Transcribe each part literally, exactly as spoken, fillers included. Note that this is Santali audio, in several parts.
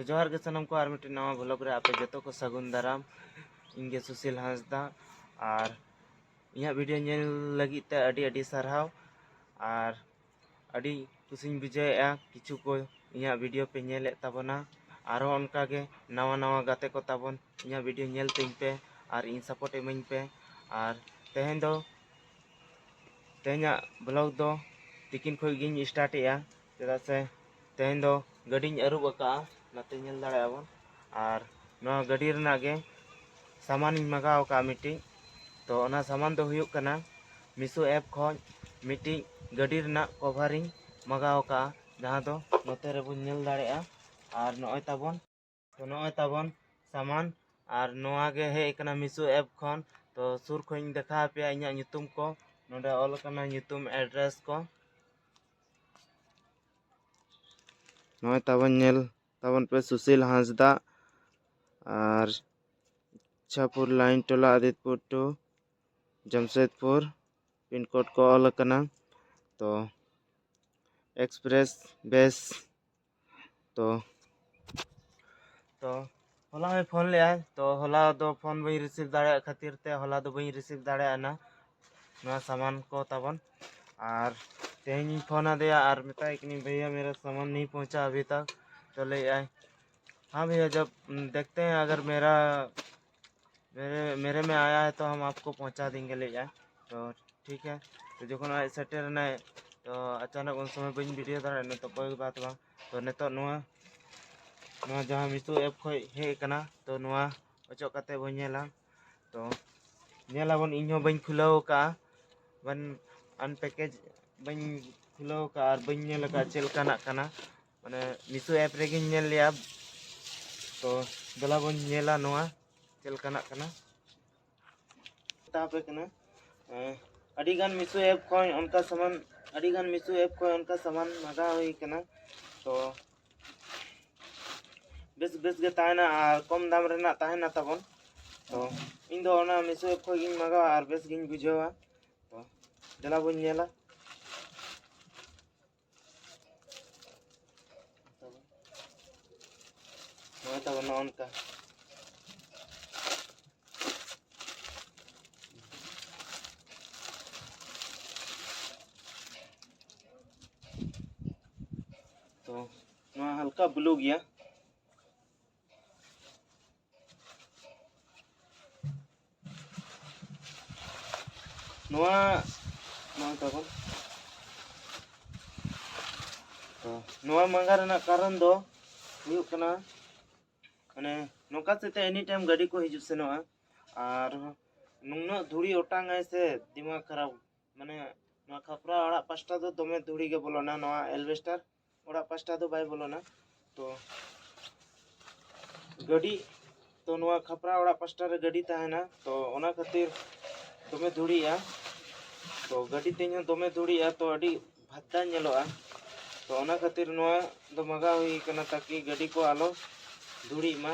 ᱡᱚᱦᱟᱨ ᱜᱮ ᱥᱟᱱᱟᱢ ᱠᱚ, ᱟᱨ ᱢᱤᱫᱴᱮᱱ ᱱᱟᱣᱟ ᱵᱷᱞᱚᱜ ᱨᱮ ᱟᱯᱮ ᱡᱚᱛᱚ ᱠᱚ ᱥᱟᱹᱜᱩᱱ ᱫᱟᱨᱟᱢ᱾ ᱤᱧ ᱜᱮ ᱥᱩᱥᱤᱞ ᱦᱟᱸᱥᱫᱟ, ᱟᱨ ᱤᱧᱟᱹᱜ ᱵᱷᱤᱰᱤᱭᱳ ᱧᱮᱞ ᱞᱟᱹᱜᱤᱫ ᱛᱮ ᱟᱹᱰᱤ ᱟᱹᱰᱤ ᱥᱟᱨᱦᱟᱣ᱾ ᱟᱨ ᱟᱹᱰᱤ ᱠᱩᱥᱤᱧ ᱵᱩᱡᱷᱟᱹᱣᱮᱫᱼᱟ, ᱠᱤᱪᱷᱩ ᱠᱚ ᱤᱧᱟᱹᱜ ᱵᱷᱤᱰᱤᱭᱳ ᱯᱮ ᱧᱮᱞᱮᱫ ᱛᱟᱵᱚᱱᱟ᱾ ᱟᱨᱦᱚᱸ ᱚᱱᱠᱟᱜᱮ ᱱᱟᱣᱟ ᱱᱟᱣᱟ ᱜᱟᱛᱮ ᱠᱚ ᱛᱟᱵᱚᱱ ᱤᱧᱟᱹᱜ ᱵᱷᱤᱰᱤᱭᱳ ᱧᱮᱞ ᱛᱤᱧ ᱯᱮ ᱟᱨ ᱤᱧ ᱥᱟᱯᱳᱨᱴ ᱤᱢᱟᱹᱧ ᱯᱮ᱾ ᱟᱨ ᱛᱮᱦᱮᱧ ᱫᱚ, ᱛᱮᱦᱮᱧᱟᱜ ᱵᱷᱞᱚᱜ ᱫᱚ ᱛᱤᱠᱤᱱ ᱠᱷᱚᱱ ᱜᱤᱧ ᱥᱴᱟᱨᱴ ᱮᱜᱼᱟ, ᱪᱮᱫᱟᱜ ᱥᱮ ᱛᱮᱦᱮᱧ ᱫᱚ ᱜᱟᱹᱰᱤᱧ ᱟᱹᱨᱩᱵ ᱟᱠᱟᱫᱼᱟ, ᱚᱱᱟᱛᱮ ᱧᱮᱞ ᱫᱟᱲᱮᱭᱟᱜᱼᱟ ᱵᱚᱱ᱾ ᱟᱨ ᱱᱚᱣᱟ ᱜᱟᱹᱰᱤ ᱨᱮᱱᱟᱜ ᱜᱮ ᱥᱟᱢᱟᱱᱤᱧ ᱢᱟᱜᱟᱣ ᱟᱠᱟᱫᱼᱟ ᱢᱤᱫᱴᱤᱡ᱾ ᱛᱚ ᱚᱱᱟ ᱥᱟᱢᱟᱱ ᱫᱚ ᱦᱩᱭᱩᱜ ᱠᱟᱱᱟ ᱢᱤᱥᱳ ᱮᱯ ᱠᱷᱚᱱ ᱢᱤᱫᱴᱤᱡ ᱜᱟᱹᱰᱤ ᱨᱮᱱᱟᱜ ᱠᱚᱵᱷᱟᱨᱤᱧ ᱢᱟᱜᱟᱣ ᱟᱠᱟᱫᱼᱟ, ᱡᱟᱦᱟᱸ ᱫᱚ ᱱᱚᱛᱮ ᱨᱮᱵᱚᱱ ᱧᱮᱞ ᱫᱟᱲᱮᱭᱟᱜᱼᱟ᱾ ᱟᱨ ᱱᱚᱜᱼᱚᱭ ᱛᱟᱵᱚᱱ, ᱛᱚ ᱱᱚᱜᱼᱚᱭ ᱛᱟᱵᱚᱱ ᱥᱟᱢᱟᱱ, ᱟᱨ ᱱᱚᱣᱟ ᱜᱮ ᱦᱮᱡ ᱟᱠᱟᱱᱟ ᱢᱤᱥᱳ ᱮᱯ ᱠᱷᱚᱱ᱾ ᱛᱚ ᱥᱩᱨ ᱠᱷᱚᱱ ᱤᱧ ᱫᱮᱠᱷᱟᱣ ᱟᱯᱮᱭᱟ ᱤᱧᱟᱹᱜ ᱧᱩᱛᱩᱢ ᱠᱚ, ᱱᱚᱰᱮ ᱚᱞ ᱟᱠᱟᱱᱟ ᱧᱩᱛᱩᱢ, ᱮᱰᱨᱮᱥ ᱠᱚ᱾ ᱱᱚᱜᱼᱚᱭ ᱛᱟᱵᱚᱱ ᱧᱮᱞ ᱛᱟᱵᱚᱱ ᱯᱮ, ᱥᱩᱥᱤᱞ ᱦᱟᱸᱥᱫᱟ, ᱟᱨ ᱤᱪᱷᱟᱯᱩᱨ ᱞᱟᱭᱤᱱ ᱴᱚᱞᱟ, ᱟᱫᱤᱛᱯᱩᱨ ᱴᱩ ᱡᱟᱢᱥᱮᱫᱽᱯᱩᱨ ᱯᱤᱱ ᱠᱳᱰ ᱠᱚ ᱚᱞ ᱟᱠᱟᱱᱟ᱾ ᱛᱚ ᱮᱠᱥᱯᱨᱮᱥ ᱵᱮᱥ, ᱛᱚ, ᱛᱚ ᱦᱚᱞᱟ ᱦᱚᱸᱭ ᱯᱷᱳᱱ ᱞᱮᱫᱼᱟᱭ, ᱛᱚ ᱦᱚᱞᱟ ᱫᱚ ᱯᱷᱳᱱ ᱵᱟᱹᱧ ᱨᱤᱥᱤᱵᱷ ᱫᱟᱲᱮᱭᱟᱜ ᱠᱷᱟᱹᱛᱤᱨ ᱛᱮ ᱦᱚᱞᱟ ᱫᱚ ᱵᱟᱹᱧ ᱨᱤᱥᱤᱵᱷ ᱫᱟᱲᱮᱭᱟᱜᱼᱟ ᱱᱟ ᱱᱚᱣᱟ ᱥᱟᱢᱟᱱ ᱠᱚ ᱛᱟᱵᱚᱱ᱾ ᱟᱨ ᱛᱮᱦᱮᱧ ᱤᱧ ᱯᱷᱳᱱ ᱟᱫᱮᱭᱟ ᱟᱨ ᱢᱮᱛᱟᱭ ᱠᱟᱹᱱᱟᱹᱧ, "ᱵᱷᱟᱭᱭᱟ, ᱢᱮᱨᱟ ᱥᱟᱢᱟᱱ ᱱᱤᱦᱤ ᱯᱚᱦᱪᱟ ᱟᱵᱷᱤ ᱛᱟᱠ?" ᱛᱚ ᱞᱟᱹᱭᱮᱫᱼᱟᱭ, "हाँ भैया, जब देखते हैं, अगर मेरा मेरे मेरे में आया है तो हम आपको पहुंचा देंगे," ᱞᱟᱹᱭᱮᱫᱼᱟᱭ᱾ ᱛᱚ ᱴᱷᱤᱠ ᱦᱮ, ᱛᱚ ᱡᱚᱠᱷᱚᱱ ᱟᱡ ᱥᱮᱴᱮᱨ ᱮᱱᱟᱭ, ᱛᱚ ᱟᱪᱟᱱᱚᱠ ᱩᱱ ᱥᱚᱢᱚᱭ ᱵᱟᱹᱧ ᱵᱷᱤᱰᱤᱭᱳ ᱫᱟᱲᱮᱭᱟᱜᱼᱟ, ᱱᱤᱛᱚᱜ ᱠᱚᱭᱮᱠ ᱵᱟᱫ ᱵᱟᱝ᱾ ᱛᱚ ᱱᱤᱛᱚᱜ ᱱᱚᱣᱟ, ᱱᱚᱣᱟ ᱡᱟᱦᱟᱸ ᱢᱤᱥᱳ ᱮᱯ ᱠᱷᱚᱱ ᱦᱮᱡ ᱟᱠᱟᱱᱟ, ᱛᱚ ᱱᱚᱣᱟ ᱚᱪᱚᱜ ᱠᱟᱛᱮ ᱵᱚᱱ ᱧᱮᱞᱟ᱾ ᱛᱚ ᱧᱮᱞᱟᱵᱚᱱ, ᱤᱧ ᱦᱚᱸ ᱵᱟᱹᱧ ᱠᱷᱩᱞᱟᱹᱣ ᱟᱠᱟᱫᱼᱟ, ᱵᱟᱹᱧ ᱟᱱᱯᱮᱠᱮᱡᱽ, ᱵᱟᱹᱧ ᱠᱷᱩᱞᱟᱹᱣ ᱟᱠᱟᱫᱼᱟ ᱟᱨ ᱵᱟᱹᱧ ᱧᱮᱞ ᱟᱠᱟᱫᱼᱟ ᱪᱮᱫ ᱞᱮᱠᱟᱱᱟᱜ ᱠᱟᱱᱟ᱾ ᱢᱟᱱᱮ ᱢᱤᱥᱳ ᱮᱯ ᱨᱮᱜᱮᱧ ᱧᱮᱞ ᱞᱮᱜᱼᱟ, ᱛᱚ ᱫᱮᱞᱟ ᱵᱚᱱ ᱧᱮᱞᱟ ᱱᱚᱣᱟ ᱪᱮᱫ ᱞᱮᱠᱟᱱᱟᱜ ᱠᱟᱱᱟ᱾ ᱢᱮᱛᱟ ᱯᱮ ᱠᱟᱱᱟ, ᱮᱸ, ᱟᱹᱰᱤᱜᱟᱱ ᱢᱤᱥᱳ ᱮᱯ ᱠᱷᱚᱱ ᱚᱱᱠᱟ ᱥᱟᱢᱟᱱ, ᱟᱹᱰᱤᱜᱟᱱ ᱢᱤᱥᱳ ᱮᱯ ᱠᱷᱚᱱ ᱚᱱᱠᱟ ᱥᱟᱢᱟᱱ ᱢᱟᱜᱟᱣ ᱦᱩᱭ ᱠᱟᱱᱟ᱾ ᱛᱚ ᱵᱮᱥ ᱵᱮᱥ ᱜᱮ ᱛᱟᱦᱮᱱᱟ ᱟᱨ ᱠᱚᱢ ᱫᱟᱢ ᱨᱮᱱᱟᱜ ᱛᱟᱦᱮᱱᱟ ᱛᱟᱵᱚᱱ᱾ ᱛᱚ ᱤᱧ ᱫᱚ ᱚᱱᱟ ᱢᱤᱥᱳ ᱮᱯ ᱠᱷᱚᱱ ᱜᱤᱧ ᱢᱟᱜᱟᱣᱟ ᱟᱨ ᱵᱮᱥ ᱜᱤᱧ ᱵᱩᱡᱷᱟᱹᱣᱟ᱾ ᱛᱚ ᱫᱮᱞᱟ ᱵᱚᱱ ᱧᱮᱞᱟ᱾ ᱱᱚᱜᱼᱚᱭ ᱛᱟᱵᱚᱱ ᱱᱚᱜᱼᱚ ᱱᱚᱝᱠᱟ᱾ ᱛᱚ ᱱᱚᱣᱟ ᱦᱟᱞᱠᱟ ᱵᱞᱩ ᱜᱮᱭᱟ᱾ ᱱᱚᱣᱟ ᱱᱚᱣᱟ ᱛᱟᱵᱚᱱ᱾ ᱛᱚ ᱱᱚᱣᱟ ᱢᱟᱸᱜᱟ ᱨᱮᱱᱟᱜ ᱠᱟᱨᱚᱱ ᱫᱚ ᱦᱩᱭᱩᱜ ᱠᱟᱱᱟ, ᱢᱟᱱᱮ, ᱱᱚᱝᱠᱟ ᱥᱮᱫ ᱛᱮ ᱮᱱᱤ ᱴᱟᱭᱤᱢ ᱜᱟᱹᱰᱤ ᱠᱚ ᱦᱤᱡᱩᱜ ᱥᱮᱱᱚᱜᱼᱟ᱾ ᱟᱨ ᱱᱩᱱᱟᱹᱜ ᱫᱷᱩᱲᱤ ᱚᱴᱟᱝ ᱟᱭ ᱥᱮ, ᱫᱤᱢᱟᱜᱽ ᱠᱷᱟᱨᱟᱯ᱾ ᱢᱟᱱᱮ, ᱱᱚᱣᱟ ᱠᱷᱟᱯᱨᱟ ᱚᱲᱟᱜ ᱯᱟᱥᱴᱟ ᱫᱚ ᱫᱚᱢᱮ ᱫᱷᱩᱲᱤ ᱜᱮ ᱵᱚᱞᱚᱱᱟ, ᱱᱚᱣᱟ ᱮᱞᱵᱮᱥᱴᱟᱨ ᱚᱲᱟᱜ ᱯᱟᱥᱴᱟ ᱫᱚ ᱵᱟᱭ ᱵᱚᱞᱚᱱᱟ᱾ ᱛᱚ ᱜᱟᱹᱰᱤ, ᱛᱚ ᱱᱚᱣᱟ ᱠᱷᱟᱯᱨᱟ ᱚᱲᱟᱜ ᱯᱟᱥᱴᱟ ᱨᱮ ᱜᱟᱹᱰᱤ ᱛᱟᱦᱮᱱᱟ, ᱛᱚ ᱚᱱᱟ ᱠᱷᱟᱹᱛᱤᱨ ᱫᱚᱢᱮ ᱫᱷᱩᱲᱤᱜᱼᱟ᱾ ᱛᱚ ᱜᱟᱹᱰᱤ ᱛᱮᱧ ᱦᱚᱸ ᱫᱚᱢᱮ ᱫᱷᱩᱲᱤᱜᱼᱟ, ᱛᱚ ᱟᱹᱰᱤ ᱵᱷᱟᱫᱽᱫᱟ ᱧᱮᱞᱚᱜᱼᱟ᱾ ᱛᱚ ᱚᱱᱟ ᱠᱷᱟᱹᱛᱤᱨ ᱱᱚᱣᱟ ᱫᱚ ᱢᱟᱜᱟᱣ ᱦᱩᱭ ᱠᱟᱱᱟ, ᱛᱟᱠᱤ ᱜᱟᱹᱰᱤ ᱠᱚ ᱟᱞᱚ ᱫᱷᱩᱲᱤᱜ ᱢᱟ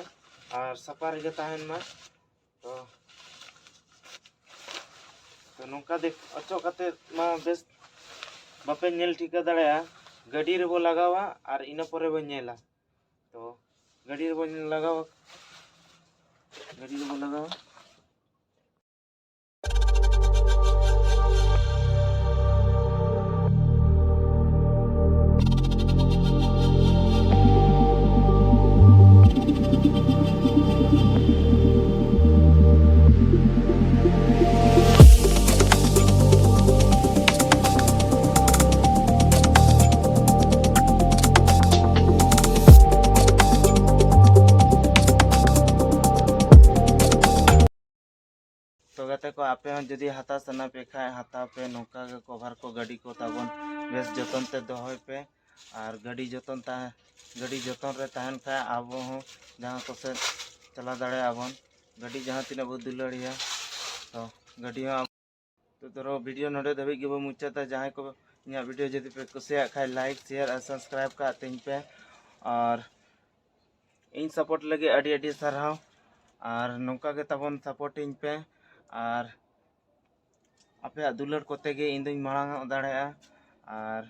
ᱟᱨ ᱥᱟᱯᱷᱟ ᱨᱮᱜᱮ ᱛᱟᱦᱮᱱ ᱢᱟ᱾ ᱛᱚ, ᱛᱚ ᱱᱚᱝᱠᱟ ᱫᱮᱠ-, ᱚᱪᱚᱜ ᱠᱟᱛᱮ ᱢᱟ ᱵᱮᱥ ᱵᱟᱯᱮ ᱧᱮᱞ ᱴᱷᱤᱠᱟᱹ ᱫᱟᱲᱮᱭᱟᱜᱼᱟ᱾ ᱜᱟᱹᱰᱤ ᱨᱮᱵᱚ ᱞᱟᱜᱟᱣᱟ ᱟᱨ ᱤᱱᱟᱹ ᱯᱚᱨᱮ ᱵᱚ ᱧᱮᱞᱟ᱾ ᱛᱚ ᱜᱟᱹᱰᱤ ᱨᱮᱵᱚ ᱞᱟᱜᱟᱣᱟ, ᱜᱟᱹᱰᱤ ᱨᱮᱵᱚ ᱞᱟᱜᱟᱣᱟ᱾ ᱛᱚ ᱜᱟᱛᱮ ᱠᱚ, ᱟᱯᱮ ᱦᱚᱸ ᱡᱩᱫᱤ ᱦᱟᱛᱟᱣ ᱥᱟᱱᱟ ᱯᱮ ᱠᱷᱟᱡ, ᱦᱟᱛᱟᱣ ᱯᱮ᱾ ᱱᱚᱝᱠᱟ ᱜᱮ ᱠᱚᱵᱷᱟᱨ ᱠᱚ ᱜᱟᱹᱰᱤ ᱠᱚ ᱛᱟᱵᱚᱱ ᱵᱮᱥ ᱡᱚᱛᱚᱱ ᱛᱮ ᱫᱚᱦᱚᱭ ᱯᱮ᱾ ᱟᱨ ᱜᱟᱹᱰᱤ ᱡᱚᱛᱚᱱ ᱛᱟᱦᱮᱸ, ᱜᱟᱹᱰᱤ ᱡᱚᱛᱚᱱ ᱨᱮ ᱛᱟᱦᱮᱱ ᱠᱷᱟᱡ ᱟᱵᱚ ᱦᱚᱸ ᱡᱟᱦᱟᱸ ᱠᱚᱥᱮᱫ ᱪᱟᱞᱟᱣ ᱫᱟᱲᱮᱭᱟᱜᱼᱟ ᱵᱚᱱ᱾ ᱜᱟᱹᱰᱤ ᱡᱟᱦᱟᱸ ᱛᱤᱱᱟᱹᱜ ᱵᱚ ᱫᱩᱞᱟᱹᱲᱤᱭᱟ, ᱛᱚ ᱜᱟᱹᱰᱤ ᱦᱚᱸ ᱟᱵᱚ᱾ ᱛᱚ ᱫᱷᱚᱨᱚ, ᱵᱷᱤᱰᱤᱭᱳ ᱱᱚᱰᱮ ᱫᱷᱟᱹᱵᱤᱡ ᱜᱮᱵᱚ ᱢᱩᱪᱟᱹᱫᱟ᱾ ᱡᱟᱦᱟᱸᱭ ᱠᱚ ᱤᱧᱟᱹᱜ ᱵᱷᱤᱰᱤᱭᱳ ᱡᱩᱫᱤ ᱯᱮ ᱠᱩᱥᱤᱭᱟᱜ ᱠᱷᱟᱡ, ᱞᱟᱭᱤᱠ, ᱥᱮᱭᱟᱨ ᱟᱨ ᱥᱟᱵᱥᱠᱨᱟᱭᱤᱵ ᱠᱟᱜ ᱛᱤᱧ ᱯᱮ᱾ ᱟᱨ ᱤᱧ ᱥᱟᱯᱳᱨᱴ ᱞᱟᱹᱜᱤᱫ ᱟᱹᱰᱤ ᱟᱹᱰᱤ ᱥᱟᱨᱦᱟᱣ᱾ ᱟᱨ ᱱᱚᱝᱠᱟ ᱜᱮ ᱛᱟᱵᱚᱱ ᱥᱟᱯᱳᱨᱴᱤᱧ ᱯᱮ᱾ ᱟᱨ ᱟᱯᱮᱭᱟᱜ ᱫᱩᱞᱟᱹᱲ ᱠᱚᱛᱮ ᱜᱮ ᱤᱧ ᱫᱩᱧ ᱢᱟᱲᱟᱝ ᱚᱜ ᱫᱟᱲᱮᱭᱟᱜᱼᱟ᱾ ᱟᱨ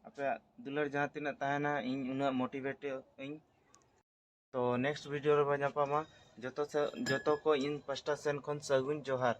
ᱟᱯᱮᱭᱟᱜ ᱫᱩᱞᱟᱹᱲ ᱡᱟᱦᱟᱸ ᱛᱤᱱᱟᱹᱜ ᱛᱟᱦᱮᱱᱟ, ᱤᱧ ᱩᱱᱟᱹᱜ ᱢᱳᱴᱤᱵᱷᱮᱴᱚᱜ ᱟᱹᱧ᱾ ᱛᱚ next video ᱨᱮᱵᱚᱱ ᱧᱟᱯᱟᱢᱟ᱾ ᱡᱚᱛᱚ ᱥᱮ, ᱡᱚᱛᱚ ᱠᱚ ᱤᱧ ᱯᱟᱥᱴᱟ ᱥᱮᱱ ᱠᱷᱚᱱ ᱥᱟᱹᱜᱩᱱ ᱡᱚᱦᱟᱨ᱾